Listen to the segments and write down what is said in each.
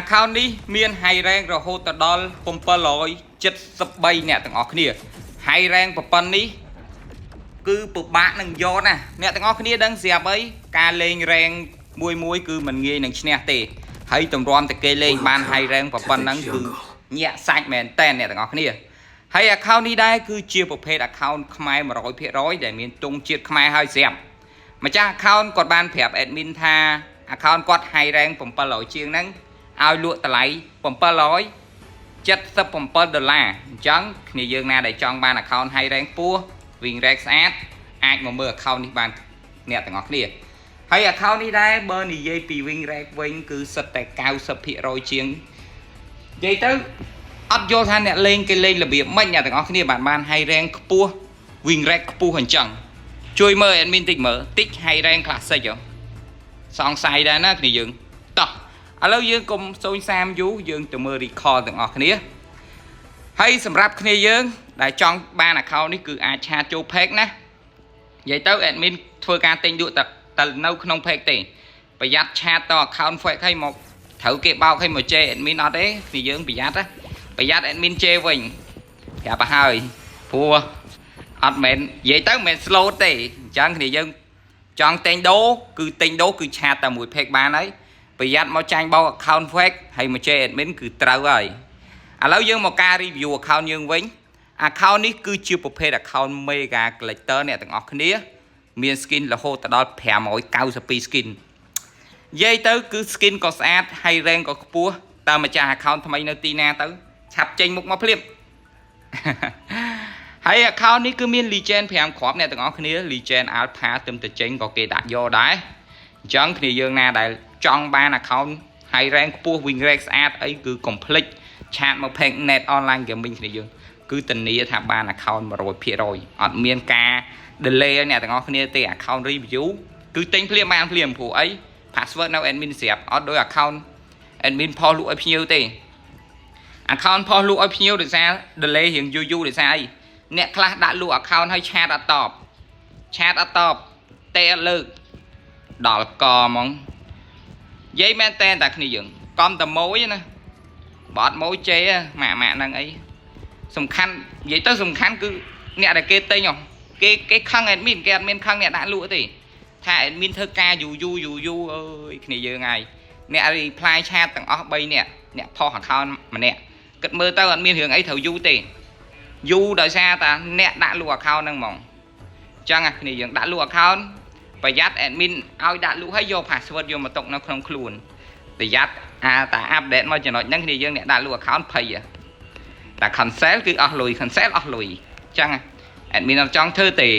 Account នេះមាន high rank រហូតដល់773អ្នកទាំងអស់គ្នា high rank ប៉ុណ្ណនេះគឺពិបាកនឹងយកណាអ្នកទាំងអស់គ្នាដឹងស្រាប់អីការលេង rank មួយមួយគឺមិនងាយនឹងឈ្នះទេហើយតម្រាំតែគេលេងបាន high rank ប៉ុណ្ណឹងគឺញាក់សាច់មែនតើអ្នកទាំងអស់គ្នាហើយ account នេះដែរគឺជាប្រភេទ account ខ្មែរ100%ដែលមានទង់ជាតិខ្មែរហើយស្រាប់ម្ចាស់ account គាត់បានប្រាប់ admin ថា account គាត់ high rank 700ជាងហ្នឹងឲ្យលក់តម្លៃ777ដុល្លារអញ្ចឹងគ្នាយើងណាដែលចង់បាន account high rank ខ្ពស់ win rate ស្អាតអាចមកមើល account នេះបានអ្នកទាំងអស់គ្នាហើយ account នេះដែរបើនិយាយពី win rate វិញគឺសិតតែ90%ជាងនិយាយទៅអត់យល់ថាអ្នកលេងគេលេងរបៀបម៉េចអ្នកទាំងអស់គ្នាបានបាន high rank ខ្ពស់ win rate ខ្ពស់អញ្ចឹងជួយមើល admin តិចមើលតិច high rank classic ហ៎សង្ស័យដែរណាគ្នាយើងតោះឥឡូវយើងកុំសូនសាមយូរយើងទៅមើល recall ទាំងអស់គ្នាហើយសម្រាប់គ្នាយើងដែលចង់បាន account នេះគឺអាច chat ចូល page ណានិយាយទៅ admin ធ្វើការទិញលក់តែតែនៅក្នុង page ទេប្រយ័ត្ន chat ទៅ account fake ឲ្យមកត្រូវគេបោកឲ្យមកជេរ admin អត់ទេគ្នាយើងប្រយ័ត្នណាប្រយ័ត្ន admin ជេរវិញប្រាប់ទៅហើយព្រោះអត់មែននិយាយទៅមិនមែន slow ទេអញ្ចឹងគ្នាយើងចង់ទិញដូរគឺទិញដូរគឺ chat តែមួយ page បានហើយប្រយ័ត្នមកចាញ់បោក account fake ហើយមកជេរ admin គឺត្រូវហើយឥឡូវយើងមកការ review account យើងវិញ account នេះគឺជាប្រភេទ account mega collector អ្នកទាំងអស់គ្នា មាន skin រហូតដល់592 skin និយាយទៅគឺ skin ក៏ស្អាតហើយ rank ក៏ខ្ពស់តើម្ចាស់ account ថ្មីនៅទីណាទៅឆាប់ចេញមុខមកភ្លាម ហើយ account នេះគឺមាន legend 5គ្រាប់អ្នកទាំងអស់គ្នា legend alpha ទើបតែចេញក៏គេដាក់យកដែរអញ្ចឹងគ្នាយើងណាដែលចង់បាន account high rank ខ្ពស់ win rate ស្អាតអីគឺ complete chat មក page net online gaming គ្នាយើងគឺធានាថាបាន account 100%អត់មានការ delay ឲ្យអ្នកទាំងអស់គ្នាទេ account review គឺទិញភ្លាមបានភ្លាមព្រោះអី password នៅ admin ស្រាប់អត់ដោយ account admin ផុសលក់ឲ្យភ្ញៀវទេ account ផុសលក់ឲ្យភ្ញៀវដោយសារ delay រៀងយូរយូរដោយសារអីអ្នកខ្លះដាក់លក់ account ឲ្យ chat អត់តប chat អត់តបទេអត់លើកដល់កហ្មងនិយាយមែនតែតែគ្នាយើងកំតែមួយណាបើអត់មួយជេម៉ាក់ម៉ាក់ហ្នឹងអីសំខាន់និយាយទៅសំខាន់គឺអ្នកដែលគេទិញហ៎គេគេខឹង admin គេអត់មានខឹងអ្នកដាក់លក់ទេថា admin ធ្វើការយូរយូរយូរយូរអើយគ្នាយើងហើយអ្នក reply chat ទាំងអស់3នាក់អ្នកផុស account ម្នាក់គិតមើលទៅអត់មានរឿងអីត្រូវយូរទេយូរដោយសារតាអ្នកដាក់លក់ account ហ្នឹងហ្មងអញ្ចឹងអាគ្នាយើងដាក់លក់ account ប្រយ័ត្ន admin ឲ្យដាក់លក់ឲ្យយក password យកមកទុកនៅក្នុងខ្លួនប្រយ័ត្នអាតា update មកចំណុចហ្នឹងគ្នាយើងអ្នកដាក់លក់ account ភ័យតែ cancel គឺអស់លុយ cancel អស់លុយអញ្ចឹង admin អត់ចង់ធ្វើទេ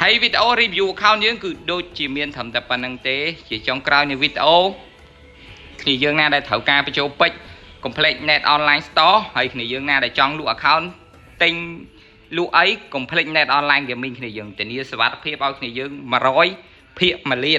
ហើយវីដេអូ review account យើងគឺដូចជាមានត្រឹមតែប៉ុណ្្នឹងទេជាចុងក្រោយនៃវីដេអូគ្នាយើងណាដែលត្រូវការបញ្ចូលពេជ្រ complete net online store ហើយគ្នាយើងណាដែលចង់លក់ account ទិញលក់អី complete net online gaming គ្នាយើងធានាសុវត្ថិភាពឲ្យគ្នាយើង100ភាគ1លាន។